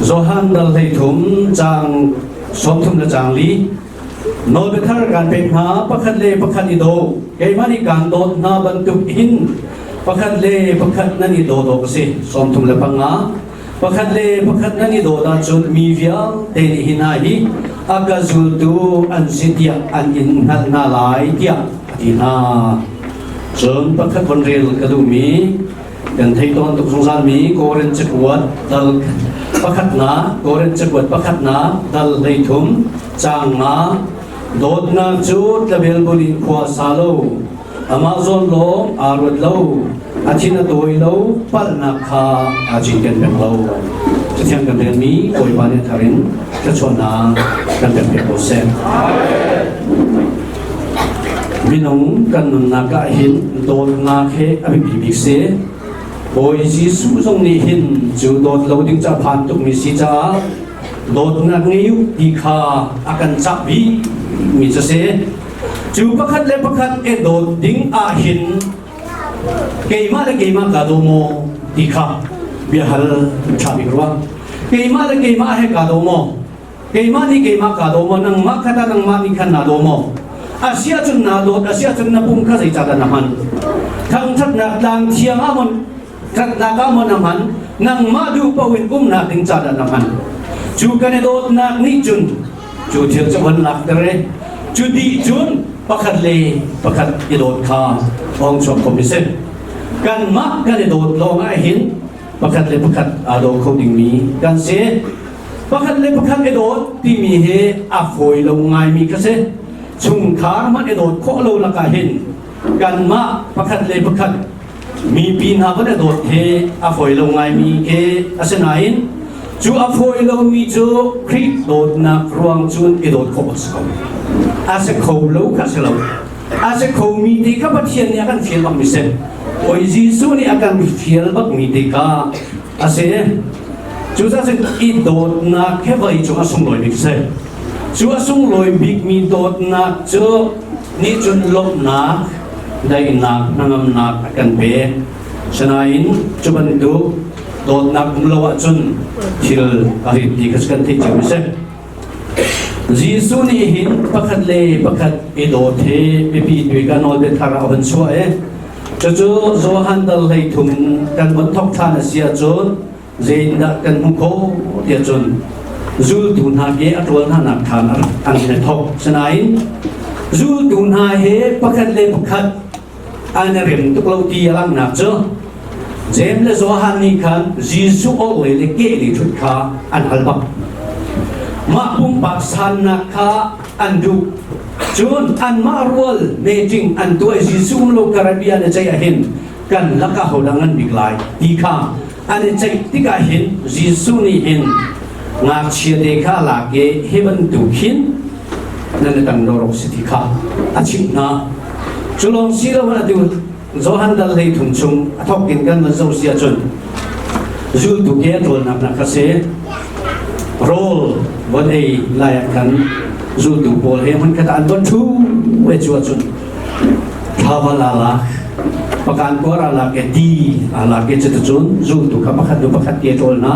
Johan dal 13 caang 30 le caang li. Nawlbia thar kaan pek hna, pakhat le pakhat i daw. Keimah nih kaan dawt hna bantuk hin pakhat le pakhat nan i dawt awk a si. 35. Pakhat le pakhat nan i dawt ahcun mi vialte nih hi hna hi a ka zultu an si tiah an in hngalh hna lai tiah a ti hna. Cun pakhat von rel ka duhmi kan thei tawn tuk zungzalmi Korin cakuat dal pakhatnak Korin cakuat pakhatnak dal 13 caang nga. Dawtnak cu tlabel bul in khua sa lo, amah zawn lawng aa ruat lo, a thin a tawi lo, palhnak kha aa cinken peng lo. Cathiang kan relmi Bawipa nih a thar in thluachuahnak kan pek piak ko seh. Minung kan nunnak ah hin dawtnak he a biapi bik si. Bawi Jesuh zong nih hin cu dawt lo ding ca phan tukmi si caah dawtnak ngei u ti kha a kan cah bik mi cu si. Cu pakhat le pakhat e dawt ding ah hin keimah le keimah ka daw maw ti kha biahal ṭha bik rua. Keimah le keimah he ka daw maw? Keimah nih keimah kaa daw maw? Nangmah kha tah nangmah nih khan naa daw maw? A si ahcun naa dawt, a si ahcun na pum kha zeicahdah na hman? Thangṭhatnak tlang thiang ah maw ṭhatnak ah maw na hman? Nangmah duh paoh in umnak ding ca dah na hman? Cu kan i dawtnak nih cun cu thil cu von lakter i cu dih cun pakhat le pakhat i dawt kha hong chuak kho mi si. Kanmah kan i dawt lawng ah hin pakhat le pakhat aa daw kho dingmi kan si. Pakhat le pakhat i dawt timi hi a fawi lo ngaimi kha si. Chungkhar hmanh i dawt khawh lo lakah hin kanmah pakhat le pakhat mipi hna van i dawt hi a fawi lo ngaimi khi a si nain cu a fawi lomi cu Khrih dawtnak ruang cun i dawt khawh a si ko. A si kho lo kha si lo. A si khomi ti kha Pathian nih a kan fial bakmi si. Bawi Jesuh nih a kan fial bakmi ti kha a si. Cucaah cun i dawtnak he vawlei cung a sunglawi bik si. Cu a sunglawi bikmi dawtnak cu nih cun lawmhnak, daihnak, hnangamnak a kan pek. Sinain cu bantuk dawtnak um lo ahcun thil a rit ti kha kan theih cio si. Jesuh nih hin pakhat le pakhat i dawt hi biapi tui ka nawlbia thar a hun chuah i cucu Johan dal 13 kan von thawk ṭhan a si ahcun zeitindah kan hmuh khawh tiah cun zultu hna ke a ṭual hna nak khan an i thawk. Sinain zultu hna he pakhat le pakhat an i rem tuk lo ti a langhnak cu Jeim le Johan nih khan Jesuh orhlei le kehlei ṭhut kha an hal bak. Mah pumpak sannak kha an duh. Cun anmah rual meeting an tuah i Jesuh um lo Caribbean na ceih ahhin kan lakah hodah ngan bik lai ti kha an i ceih tikah hin Jesuh nih hin ngakchia te kha a lak i hi bantuk hin nan i tang dawrok si ti kha a chimh hna. Cu lawng si lo atu Johan dal 13 chung a thawk in kan van zoh si ahcun zultu ke a ṭawlnak nak kha si. Rawl von ei lai ah khan zultu pawl he hmunkhat ah an von ṭhu ve cu ahcun thlaval aa lak, pakan kuar aa lak i ti aa lak i cuticun zultu kha pakhat hnu pakhat ke a ṭawl hna.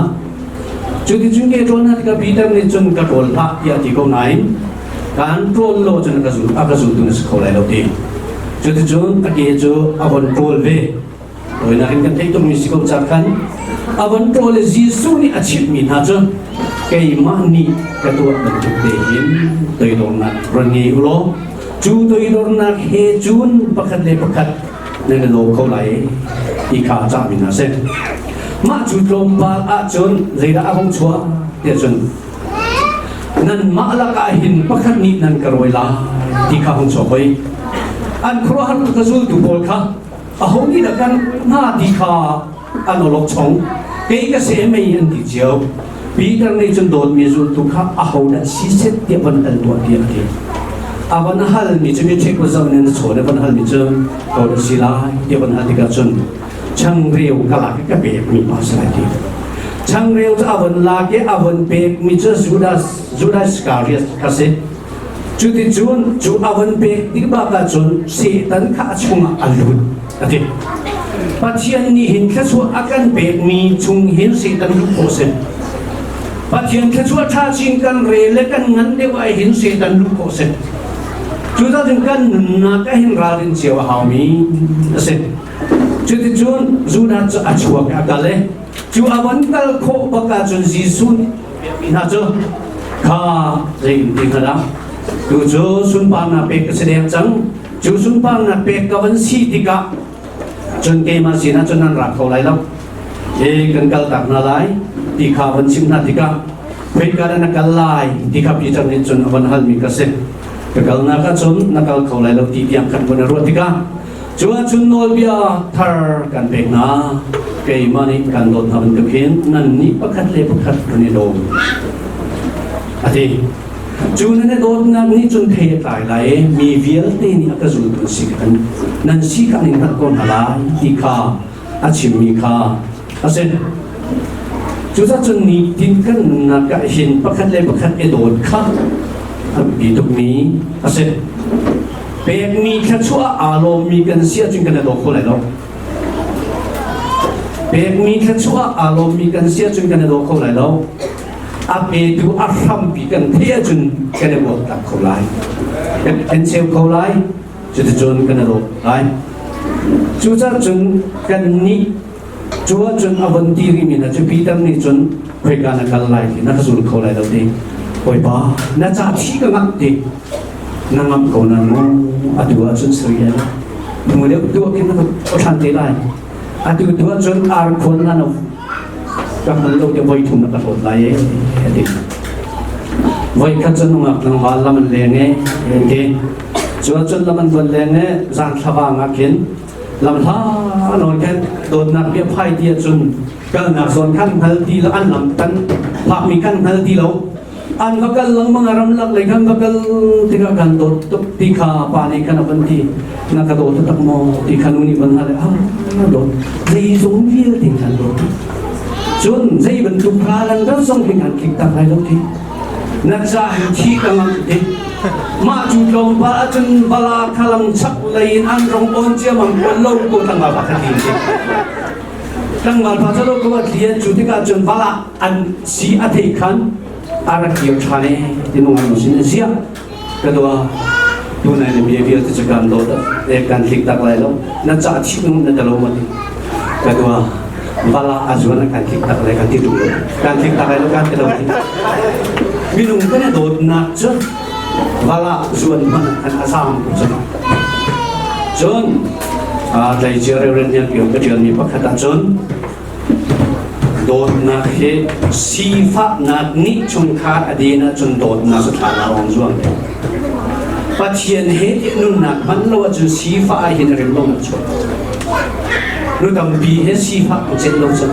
Cuticun ke ṭawl hna tikah Peter nih cun ka ṭawl hlah tiah a ti ko nain kaan ṭawl lo cun a ka zultu na si kho lai lo ti. Cuticun a ke cu a von ṭawl ve. Tawinak in kan theih tukmi si ko ca khan a von ṭawl i Jesuh nih a chimhmi hna cu keimah nih ka tuah bantuk te hin toidornak ron ngei u law cu toidornak he cun pakhat le pakhat nan i daw kho lai ti kha a cahmi hna a si. Mah cu tlawmpal ahcun zeidah a hung chuah tiah cun nanmah lakah hin pakhat nih nan ka rawi lai ti kha hung chuak hoi. An khuaruahhar tuk ka zultu pawl kha aho nih dah kan hna ti kha an awlok chong. Kei ka si mei an ti cio. Peter nih cun dawtmi zultu kha aho dah si set tiah van hal tuah tiah a ti. A van halmi cu mi ṭhek zoh nih na chawn i van halmi cu ko dah si lai tiah van hal tikah cun changreu ka lak i ka pekmi pa si lai ti. Changreu cu a von lak i a von pekmi cu Judas Judas Iscariot kha si. Cuticun cu a von pek tik bak ahcun Satan kha a chungah a lut a ti. Pathian nih hin thluachuah a kan pekmi chung hin Satan luh khawh si. Pathian thluachuah ṭha chin kan rel le kan ngan deuh ah hin Satan luh khawh si. Cucaah kan nunnak ah hin ralrin cio a haumi a si. Cuticun Judas cu a chuak i a kal i cu a von kal khawh bak ahcun Jesuh nih hna cu kha zei ti hnga dah tu cu sunparnak pek ka si deng cang. Cu sunparnak pek ka van si tikah cun keimah sinah cun nan ra kho lai lo. E kan kal tak hna lai ti kha van chim hna tikah khoika dah na kal lai ti kha Peter nih cun a van halmi ka si. Ka kalnak ah cun na kal kho lai lo ti tiang khan van ruah tikah cu ahcun nawlbia thar kan pek hna. Keimah nih kan dawt hna bantuk hin nan nih pakhat le pakhat kan i lawm a ti. Cu nan i dawtnak nih cun thei a tlai lai i mi vialte nih a ka zultu si khan nan si kha an in hngalh ko hna lai ti kha a chimmi kha a si. Cucaah cun nitin kan nunnak ah hin pakhat le pakhat i dawt kha a biapi tukmi a si. Pekmi thluachuah aa lawmmi kan si ahcun kan i daw kho lai lo. Pekmi thluachuah aa lawmmi kan si ahcun kan i daw kho lai lo. A petu a hrampi kan theih ahcun kan i buaktlak kho lai. Kan cheu kho lai. Cuticun kan i dawt lai. Cucaah cun kannih cu ahcun a von ti rihmi hna cu Peter nih cun khoika na kal lai ti na ka zul kho lai lo ti. Bawipa, na ca thi ka ngamh ti. Na ngamh ko na mu atu ahcun sari ai. Hnu deuh tuah khin na ka ṭhan te lai. Atu tu ahcun ar khuan na no ka hngal lo ti voi thum na ka hlawt lai e a ti. Voi khat cun nungak tlangval lam an leng e an ti. Cu ahcun lam an van leng e zan thlavang ah khin lam hla nawn khan dawtnak bia phai ti ahcun kalnak zawn khan hngal ti lo an lam tan phakmi khan hngal ti lo an va kal lengmang a ramlak lei khan va kal tikah kan dawt tuk ti kha pa nih khan a van ti na ka dawt tak maw ti kha nu nih van hal ah na dawt zeizong vialte kan dawt cun zei bantuk ral an kan zong hin an tlik tak lai lo ti na ca hin thi ka ngam ti mah cu tlawmpal ahcun bala khalang chak lei in an rong on ciamang kuan lo ko tlangval pa kha ti tlangval pa cu lo ko tlian cu tikah cun bala an si a thei khan a rak kir ṭhan e ti nung an sin ziah ka dua tunai na bia vialte cu kan dawt e kan tlik tak lai lo na ca chih nung na talo ma ti ka dua bala a zuan kan tlik tak lai kan ti tung lo kan tlik tak lai lo kan ti lo ti minung kan dawtnak cu bala zuan hman kan azam cu cun tlai cia reren hian piong ka ṭialmi pakhat ah cun Dawtnak hi sifahnak nih chungkhar a din ahcun dawtnak cu thla lawng zuang ding. Pathian he ti nunnak hman lo ahcun sifah ah hin a rim lo nak chuak. Nu tampi he sifah an celh lo cu.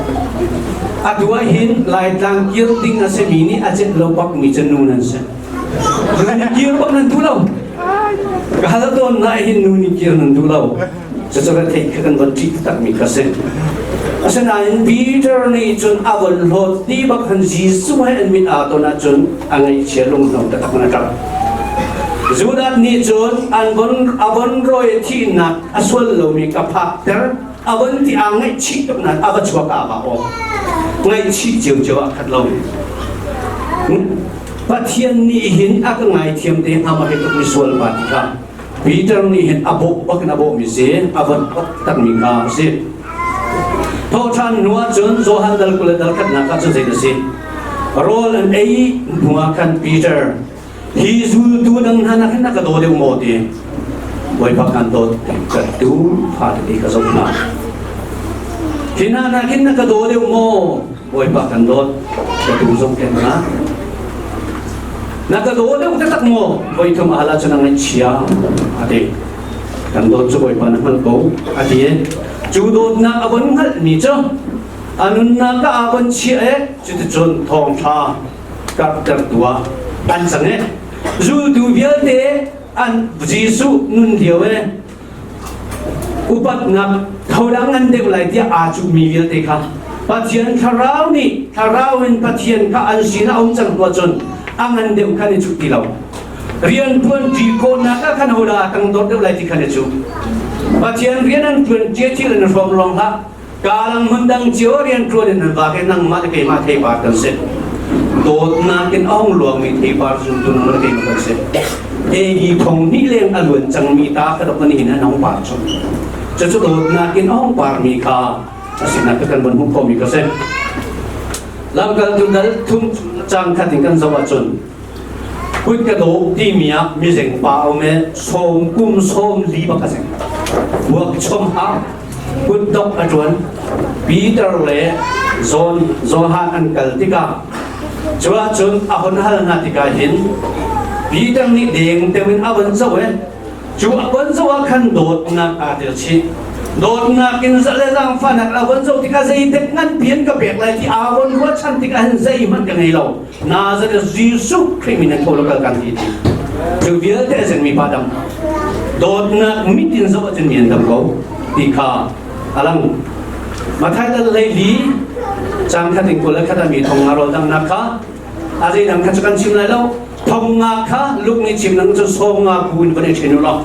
Atu ah hin Laitlang kir ding a simi nih a celh lo bak mi cu nu nan si. Nu nih kir bak nan duh lo. Ka hal tawn na hin nu nih kir nan duh lo. Cucu ka theih kha kan von ṭih takmi ka si. Asinain Peter nih cun a von hlawt ti bak khan Jesuh he an mit aa ton ahcun a ngaihchia lunghno taktak in a ṭap. Judas nih cun an von a von rawi thihnak a sual lomi ka phakter a von ti aa ngaihchih tuk nain a va chuak ah va awk. Ngaihchih ciocio ah khat lo. Pathian nih hin a ka ngaithiam te hnga ma hi tuk misual pa ti kha Peter nih hin a bawh bak in a bawhmi si, a von takmi kha a si. Thawhṭhan hnu ah cun Johan dal 20 le dal khatnak ah cun zei a si? Rawl an ei hnu ah khan Peter, hi zultu dang hna nak hin a ka daw deuh maw ti? Bawipa kan dawt ka tu fa tete ka zoh hna. Hi hna nak hin na ka daw deuh maw? Bawipa kan dawt ka tu zong ken hna. Na ka daw deuh taktak maw? Voi thum a hal ahcun a ngaihchia a ti. Kan dawt cu Bawipa na hngalh ko a ti i cu dawtnak a von hngalhmi cu a nunnak ah aa von chiah i cuticun thawngṭha karhtertu ah an cang i zultu vialte an Jesuh nun lio i upatnak thodah ngan deuh lai tiah aa cuhmi vialte kha Pathian thlarau nih thlarau in Pathian kha an sinah a um cang hnu ahcun a ngan deuh khan i cuh ti lo. Rian ṭuan ṭi khawhnak ah khan hodah a tangdor deuh lai ti khan i cuh. Pathian rian an ṭuan ṭia thil an hrawm lawng hlah. Kalang hmun dang cio rian ṭuan in an vak i nangmah le keimah theipar kan si. Dawtnak in a hung luangmi theipar zuntu nang le keimah kan si. AD thong hnih leng a luan cangmi ta ka dok ni hin an hung par cu. Cucu dawtnak in a hung parmi kha a sinak ka kan von hmuh khomi ka si. Lamkaltu dal thum cang khat in kan zoh ahcun kut ka dawh timi ah mizeng pa a um i sawm kum sawm li bak a zeng. Buak chom ha kutdok a ṭuan. Peter le John Johan an kal tikah cu ahcun a hun hal hna tikah hin Peter nih deng tein a von zoh i cu a von zoh ah khan dawtnak aa tel chih. Dawtnak in le zaangfahnak a von zoh tikah zeitik ngan pian ka pek lai ti aa von ruahchan tikah hin zeihmanh ka ngei lo. Nazareth Jesuh Khrih min in tho lo kal kan ti ti. Cu vialte a zengmi pa dam. Dawtnak mit in zoh ahcun mi an dam ko ti kha a lang. Mathai dal hleili cang khat in 21 a mi thong nga rawl dangnak kha a zei dang kha cu kan chim lai lo. Thong nga kha luk nih chim nang cu sawm nga bu in van i ṭhen u law.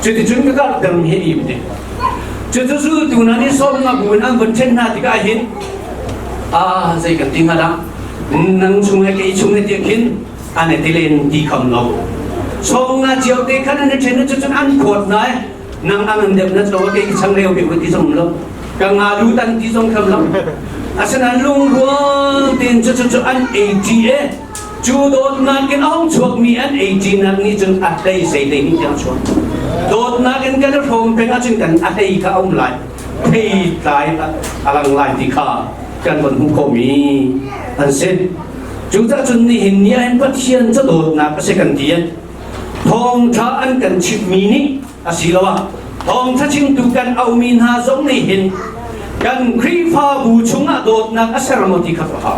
Cuticun ka kar dam hi i ti. Cucu zultu hna nih sawm nga bu in an vun ṭhen hna tikah hin a zei kan ti hnga dah nang chung he kei chung he tiah khin an i tilen ti kham lo sawm nga cio te khan an i ṭhen cu cun an phawt na nang ang an deuh na cho kei changreu pe ti zong lo ka nga lu tan ti zong kham lo asinain lungrual tein cu cu an ei ṭi e cu dawtnak in a hung chuakmi an ei ṭinak nih cun a hlei zei te hin tiang chuak dawtnak in kan i hrawm peng ahcun kan a hlei kha a um lai thei tlai a lang lai ti kha kan von hmuh khomi an si. Cucaah cun nihin ni ahhin Pathian cu dawtnak a si kan ti. Thawngṭha an kan chimhmi nih asiloah thawngṭha chimtu kan aumi hna zong nih hin kan Khrihfabu chungah dawtnak a ser maw ti kha ka hau.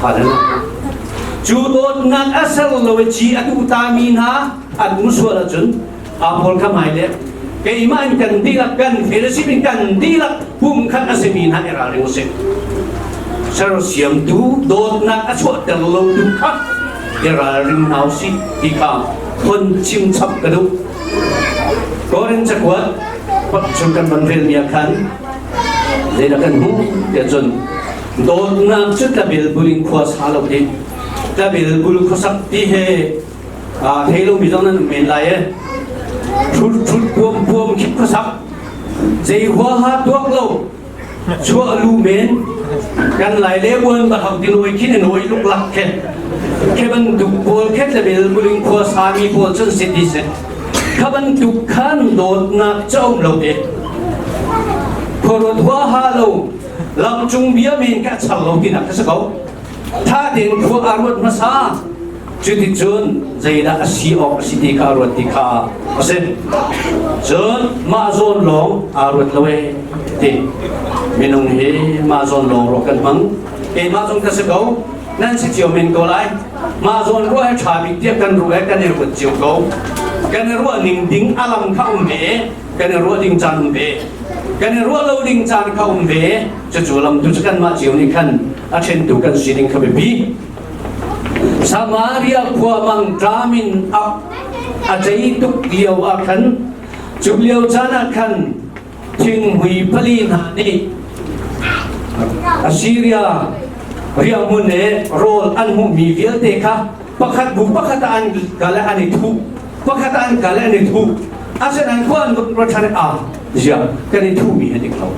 Hallelujah. Cu dawtnak a ser lo i ci a duh tami hna an um sual ahcun Paul kha hmai le keimah in kan dihlak kan fellowship in kan dihlak pumkhat a simi hna i ralring usih. Sersiamtu dawtnak a chuahter lotu kha i ralring hna usih ti kha hun chim chap ka duh. Korin cakuat chung kan van relmi ah khan zeidah kan hmuh tiah cun dawtnak cu tlabel bul in khua sa lo hi tlabel bul khuasak ti he thei lomi zong nan um men lai e ṭhut ṭhut puam puam khip khuasak zei huaha tuak lo chuah lu men kan lai le buan ba hak dinoi khin noi luklak khe khe bantuk pawl khe tlabel buling khua sami pawl cun si ti si kha bantuk khan dawtnak cha um lo te khuaruat huaha lo lamcung bia men ka char lo tinak ka si ko tha tein khua a ruat hmasa Cuticun zeidah a si awk a si ti kha a ruat ti kha a si. Cun mah zawn lawng aa ruat lo ee ti. Minung hi mah zawn lawng ruah kan hmang. Keimah zong ka si ko. Nan si cio men ko lai. Mah zawn ruah hi ṭha bik tiah kan ruah kan i ruat cio ko. Kan i ruah ning ding a lam kha um ve. Kan i ruah ding caan um ve. Kan i ruah lo ding caan kha um ve. Cucu lam tu cu kanmah cio nih khan a ṭhentu kan si ding kha biapi. Samaria khua mangṭam in a cei tuk lio ah khan cu lio caan ah khan thinghmui pali hna nih Assyria riahhmun le rawl an hmuhmi vialte kha pakhat bu pakhat ah an kal an i thuh pakhat ah an kal an i thuh asinain khua an ruat ṭhan ah ziah kan i thuhmi a dik lo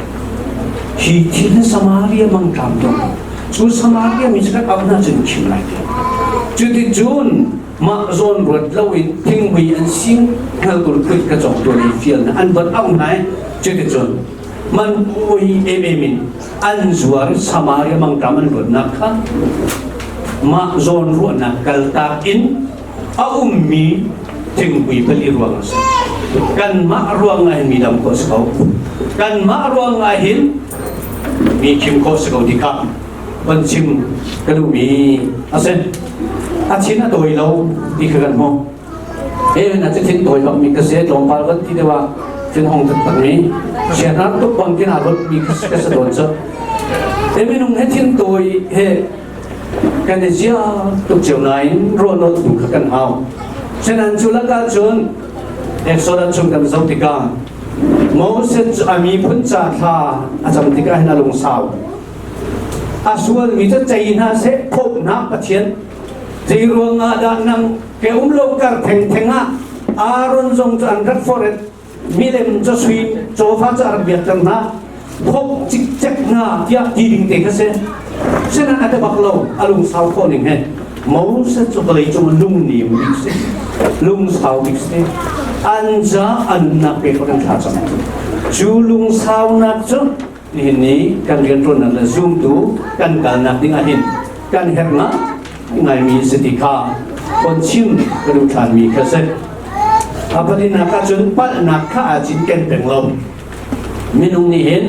hi thil Samaria mangṭam dong cu Samaria mi cu kan auh hna cun chim lai ti cuticun mah zawn ruat loin thinghmui an sing hngaltur kut ka cawk tuan i fial na an von auh hna i cuticun man ui emem in an zuar Samaria mangṭam an ruatnak kha mah zawn ruahnak kaltak in a ummi thingpui pali ruang a si. Kanmah ruang ah hin mi dam khawh si ko. Kanmah ruang ah hin mi khim khawh si ko ti kha van chim ka duhmi a si. A chin a tawi lo ti kha kan hmuh. He na thin tawi bak mi ka si tlawmpal van ti deuh ah thin hong taktak mi sianak tuk bang kin a rot mi ka si tawn cu. He minung he thin tawi he kan i zia tuk cio nain ruahnolh tu kha kan hau. Senan cu lakah cun Exodus chung kan zoh tikah Moses cu a miphun ca thla a cam tikah hin a lungsau. A sualmi cu cei hna seh, phomh hna Pathian. Zei ruangah dah nang ke um lo kar thengtheng ah Aaron zong cu an rak forh milem cu sui cawfa cu a rak biakter hna phomh cikcek hna tiah ti ding te kha si. Sinain a ti bak lo, a lungsau khawh ning he. Moses cu vawlei cung lungnim bik si, lungsau bik si. An ca a nunnak pek kan thla cang. Cu lungsaunak cu nihin ni kan rianṭuannak le zumtu kan kalnak ding ahhin kan herh ngaimi si ti kha kon chim ka duh ṭhanmi kha si. A pahnihnak ahcun palhnak kha aa cinken peng lo. Minung nih hin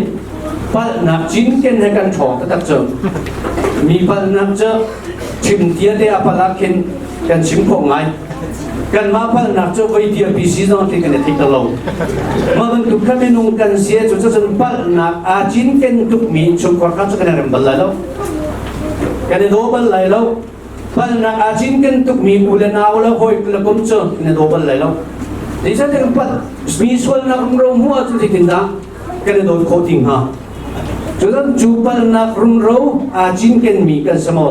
palhnak cinken he kan ṭhawng taktak cu. Mi palhnak cu chim tia te a palh ah khin kan chim khawh ngai. Kanmah palhnak cu voi tia PC zong ti kan i thei lo. Mah bantuk kha minung kan si cu cun palhnak aa cinken tukmi innchungkhar kha cu kan i rem bal lai lo. Kan i daw bal lai lo. Palhnak aa cinken tukmi u le nau le hawi le kum cu kan i daw bal lai lo. Zeicahtiah palh mi sualnak rumro hmuh ahcun zeitindah kan i dawt khawh ti hnga? Cucun cu palhnak rumro aa cinkenmi kan si maw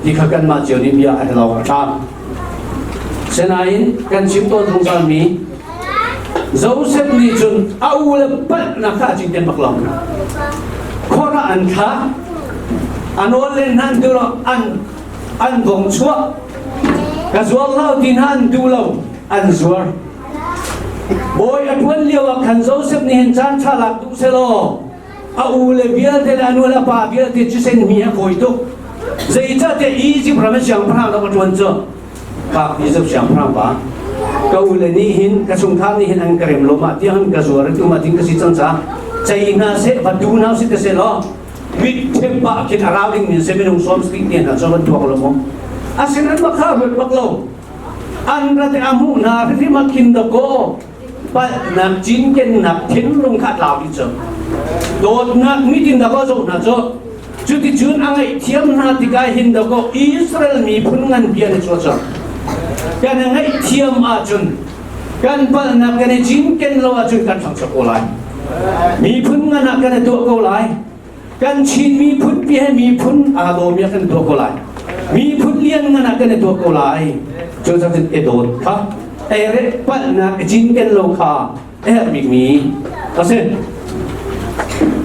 ti kha kanmah cio nih bia a hel awk a ṭha. Sinain kan chim tawn zungzalmi Joseph nih cun a u le palhnak kha a cinken bak lo. Khor ah an thlah, a nawl len hna an duh lo, an vong chuah. Ka zuar lo ti hna an duh lo, an zuar. Bawi a ṭuan lio ah khan Joseph nih hin caan ṭha lak duh selaw a u le vialte le a nu le a pa vialte cusen mi a fawi tuk. Zeicahtiah Egypt ram i siangpahrang rak a ṭuan cu kap Egypt siangpahrang pa ka u le nih hin ka chungkhar nih hin an ka rem lo ma tiang ka zuar tu ma ting ka si cang caah cei hna seh va tu hna si te se law mit thep pah khin a rau ding min se minung sawm stik te hna cu van tuak lo mu asin an makha ruat bak lo an rate a hmuh hna hrim a khin da ko palhnak cinkennak thinlung kha tlau dih cu dawtnak mitin da ko zoh hna cu cuticun a ngaihthiam hna tikah hin da ko Israel miphun ngan bia na chuah cang. Kan i ngaihthiam ahcun kan palhnak kan i cinken lo ahcun kan thangchap ko lai. Miphun ngan ah kan i tuah ko lai. Kan Chin miphun pi he miphun aa dawmi ah kan tuah ko lai. Miphun lian ngan ah kan i tuah ko lai. Cu cun i dawt kha ere palhnak i cinken lo kha a herh bikmi a si.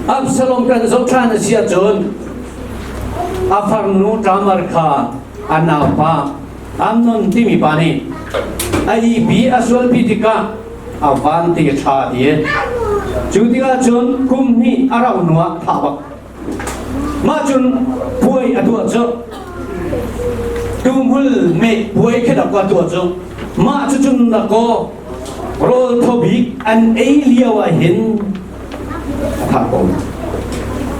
Absalom kan zoh ṭhan a si ahcun a farnu Tamar kha a naupa Amnon timi pa nih a ihpi a sualpi tikah a van ti ṭha ti cu tikah cun kum hnih a rauh hnuah thah bak. Mah cun puai a tuah cu tuhmul meh puai khi dak a tuah cu mah cu cun dakaw rawl thaw bik an ei lio ah hin a thah ko.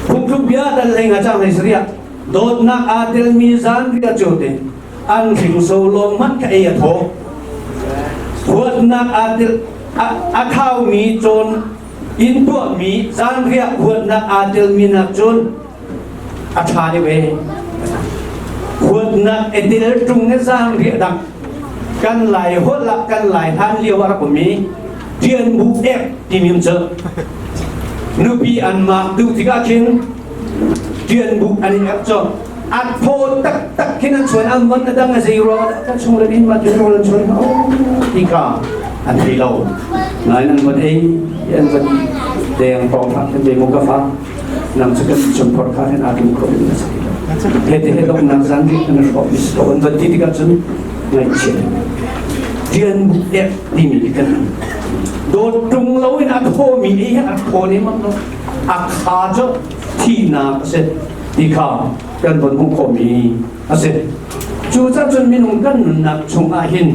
Phungthluk bia dal hlei nga cang hlei sariah dawtnak aa telmi zanriah cu te an hringso lawng hmanh kha ei a thaw. Huatnak aa tel a thaumi cawn inn tuahmi zanriah huatnak aa telmi nak cun a ṭha deuh ee. Huatnak i tel ṭung i zanriah dang kan lai holh ah kan lai hlan lio ah rak ummi ṭianbu ek timi um cu nupi an mak duh tikah khin ṭianbu an i ek cu a thaw taktak khin an chuan an von a dang a zei ruang ah kan chung le in ma tin rawl an chuan ti kha an thei lo nain an von ei an von deng pawng kha kan demo ka fa nang cu kan chung phor kha hin aa dum kho in he te he dong nak zan ri kan hrawk mi ko an van ti tikah cun ngaihchia rian buk ek timi kan dawt tung lo in a thaw mi ei a thaw ne mang lo a kha cu thihnak a si ti kha kan von hmuh khawhmi a si. Cucaah cun minung kan nunnak chungah hin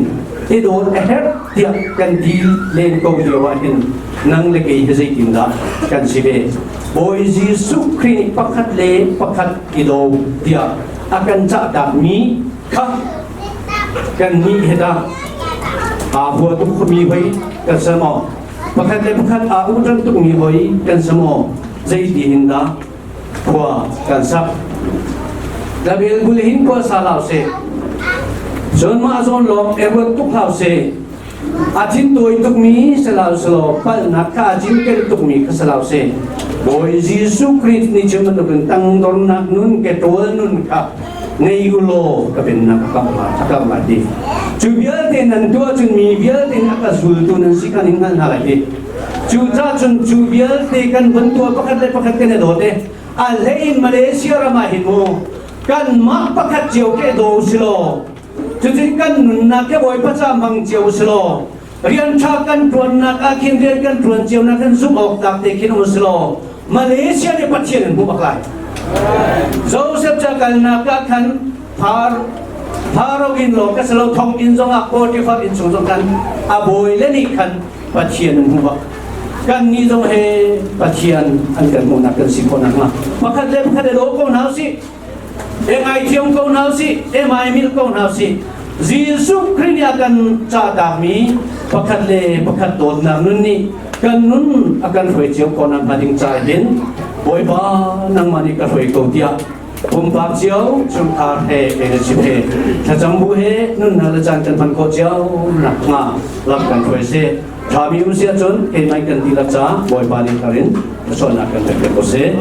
i dawt a herh tiah kan ti len ko lio ah hin nang le kei hi zeitindah kan si ve? Bawi Jesuh Khrih nih pakhat le pakhat i daw tiah a kan cahtakmi kha kannih he dah aa hua tuk khomi hoi kan si maw? Pakhat le pakhat aa uhṭan tukmi hoi kan si maw? Zeiti hin dah khua kan sak? Dabel bul hin khua sa hlah sih. Cun mah zawn lawng e ruat tuk hlah sih. A thin tawi tukmi selaw selaw palhnak kha a cinken tukmi kha selaw se. Bawi Jesuh Khrist nih chim bantukin tangdornak nun ke ṭawl nun kha ngei u law ka pennak a kamh lai a kamh lai ti. Cu vialte nan tuah cun mi vialte a ka zultu nan si kha ning hngal hna lai ti. Cu ca cun cu vialte kan von tuah pakhat le pakhat kan i dawt i a hlei in Malaysia ram ah hin mu kanmah pakhat cio ke daw si law Cutin kan nunnak hi Bawipa ca hmang cio si law rian ṭha kan ṭuannak ah khin rian kan ṭuan cionak hin zumh awk tlak te khin um si law Malaysia nih Pathian in hmu bak lai. Joseph ca kalnak ah khan phar Pharaoh inn law ka si lo thong inn zongah Potiphar inn chung zong khan a bawi le nih khan Pathian an hmu bak. Kan nih zong he Pathian an kan hmuhnak kan si khawh nakhnga pakhat le pakhat i daw ko hna usih. E ngaithiam ko hna usih, e maimil ko hna usih. Jesuh Khrih nih a kan cahtakmi pakhat le pakhat dawtnak nun nih kan nun a kan hruai cio ko nakhnga ding ca hin Bawipa nangmah nih ka hruai ko tiah pumpak cio chungkhar he leadership he thlacam bu he nunnak le caan kan hman khawh cio nakhnga lam kan hruai seh. Ṭhami um si ahcun keimah kan dihlak ca Bawipa nih thar in thluachuahnak kan pek ko seh.